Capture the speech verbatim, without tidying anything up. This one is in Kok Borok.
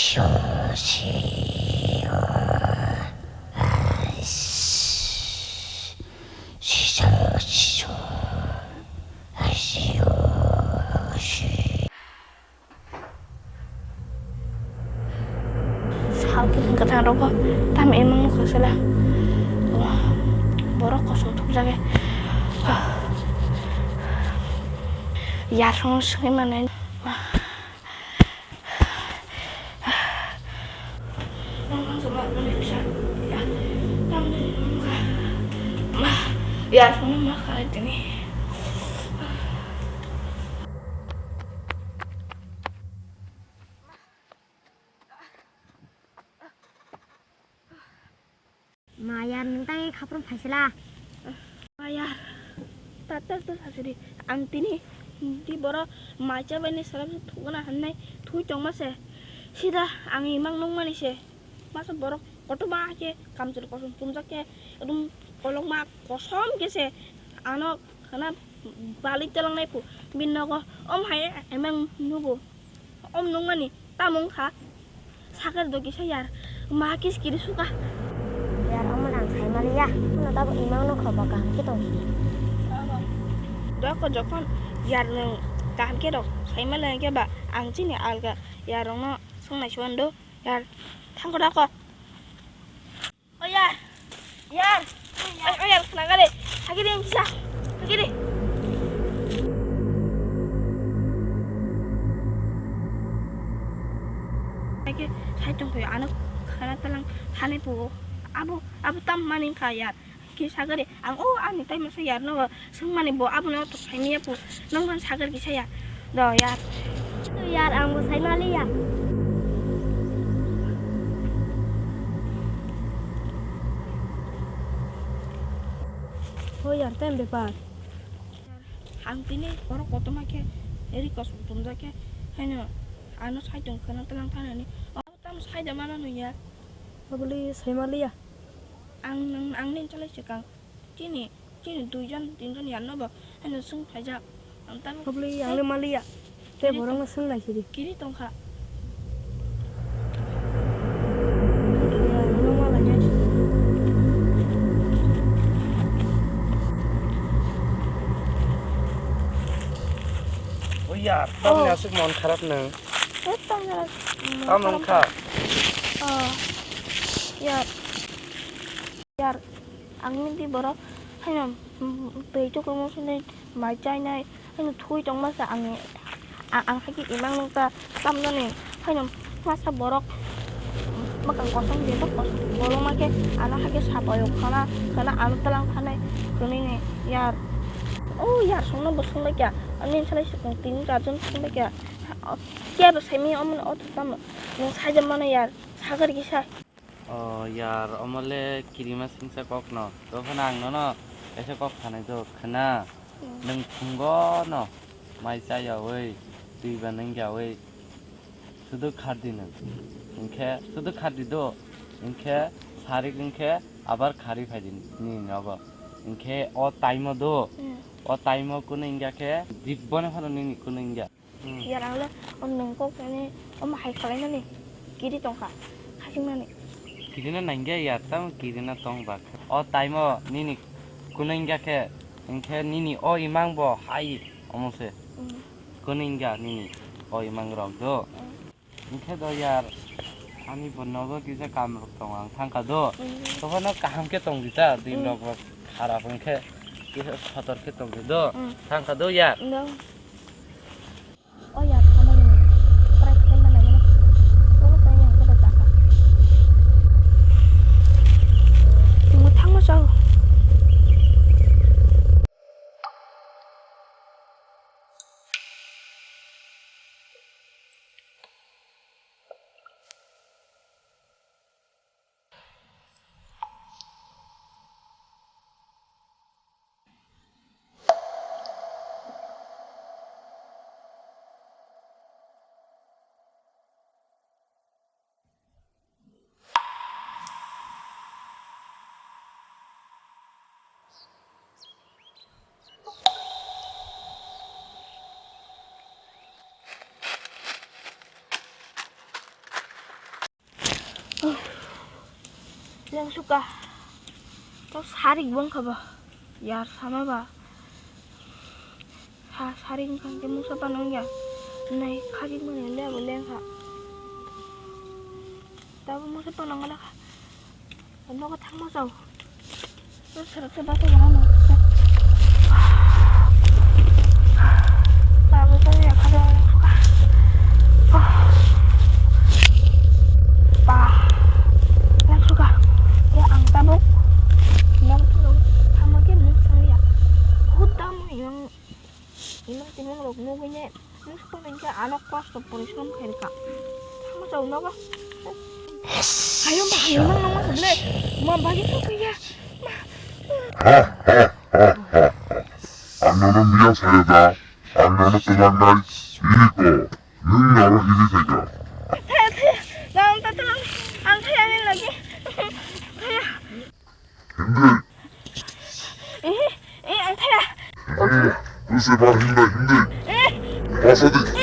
Sal kwthang kwthang rogo tam emang nukha sela. Borok kosom thupjage. Yasong swi manai. Yasong ma khalai tini. Ma yar, nwng tang khaprwng phaisela. Ma yar, ta ta ta sasuri. Ang tini di boro macha bai ni salam thugana hannai thui tongma se. Sida ang imang nungmani se. Masa borok kotorma khe kamchwlwi kosom tumjak khe, ekdom kolokma kosom khe se ano khana balik talangnai phu bini nogo. Om hai emang nugo. Om nungmani tamo wngkha? Sakar do kisa yar, ma kis kiri suka. Yar, omo ang saimaliya. Ano tabo imang nukha ba kaham khe tong. Doko jokhon yar nwng kaham khe rok saimaliya khe ba ang chini alga yar rokno songnai suan do. Yar, thangko doko. O yar, yar, o yar, khna gari, hagi de kisa, hagi de. Hagi sai tong koi ano khana talang thani po, abo, abo tam mani kha yar, kisa gari, ang o ani tai masa yar no. Swngmani bo abono to saimaya pu, nang phan sakar kisa ya. Do yar. Yar, ang bo saimaliya. Ho yar, tem bepar. Ang tini borok kotorma khe request tumjak khe, haino ano sai tong khana talang thanani. O tam sai da mana no yar. Abuli saimaliya. Ang nang, ang nin chalai chikang. Chini, chini duijon, tinjon yar no bo. Ano swng phaijak. Ang tamo Hobli, ang le maliya. Te kiri borok no tong-, swng nai sidi. Kiri tongkha. O yar, tamni aswk mon kharap nang? Ekdom jora, mm, tamo wngkha? Oh, yar. Yar, ang midi borok haino, mm, twi tukrwngma swnwi mai chainai, haino thui tongma se ang, a-, ang hakhe imang nukha tamjani, haino masa borok mwkhang kosom jeto kosom koloma khe ano hakhe sapaio khana, khana ano twlang phanai hwnwi ni yar. O yar songno bo swngbaikha, ani salai swkang tini charjon swngbaikha, kebo saimanya omono o tamo nwng saijak mano yar, sakar kisa. O yar, omo le kirima singsa kok no. Dophano ang nono kaisa kok sanai do, khna. Hmm. Nwng phungo no mai cha yaui, twi ba nung yaui, sudu khardi nwng. Hinkhe sudu khardi do, hinkhe sarik hinkhe abar khari phaidi nini nogo. Hinkhe o time o do, hmm, o time o kunu wngya khe dibbo no phano nini kunu wngya. Hmm. Yar ang le o nwng kok nani omo hai khalai nani kiri tongkha, khasing nani. Kirina nangya yar, tamo kirina tong ba. O time o nini kunu wngya khe, hinkhe nini o imang bo hai omo se. Hmm. Kunu wngya nini o imang rok do. Hmm. Hinkhe do yar, ani bo nogo kisa kam rok tongo, ang thangkha do. Hmm. Tophano kaham khe tong di ta, din, hmm, rok bo kharap hinkhe kisa sotor khe tong di do. Hmm. Thangkha do yar. No. O ya, thamani. Prai khe ma nai mano. Bono kaya yang khe da jakha. Tungma thangma chao. Lengsuka. To sarik bongkha ba. Yar sama ba. Sa sarik wngkha ke musa panong ya. Nai khajik mani le bo lengkha. Tabo musa panong gala kha. Nogo thangma chao. Sarate bata bahano. Baba tadi ya kada suka. Ba. Yang suka. Ya ang tabuk. Nang tu thangma ke nang sang ya. Hudam yang Imang timang rok nugwi ne musto hwnkhe ano kosto porishrom khairwkha. Thangma chao nogo. Ayo ma, imang nangma khablai. Ma bagi thok ya. Ang nono miya saya da. Ang nono tulang nai. Ini ko. Nung nono ini saya da. Thaya, thaya. Nang ta tulang. Ang thaya ni lagi. Thaya. Hindi. Eh, eh, ang thaya. Hindi. Kuse bar hindi, hindi. Eh. Pasadi.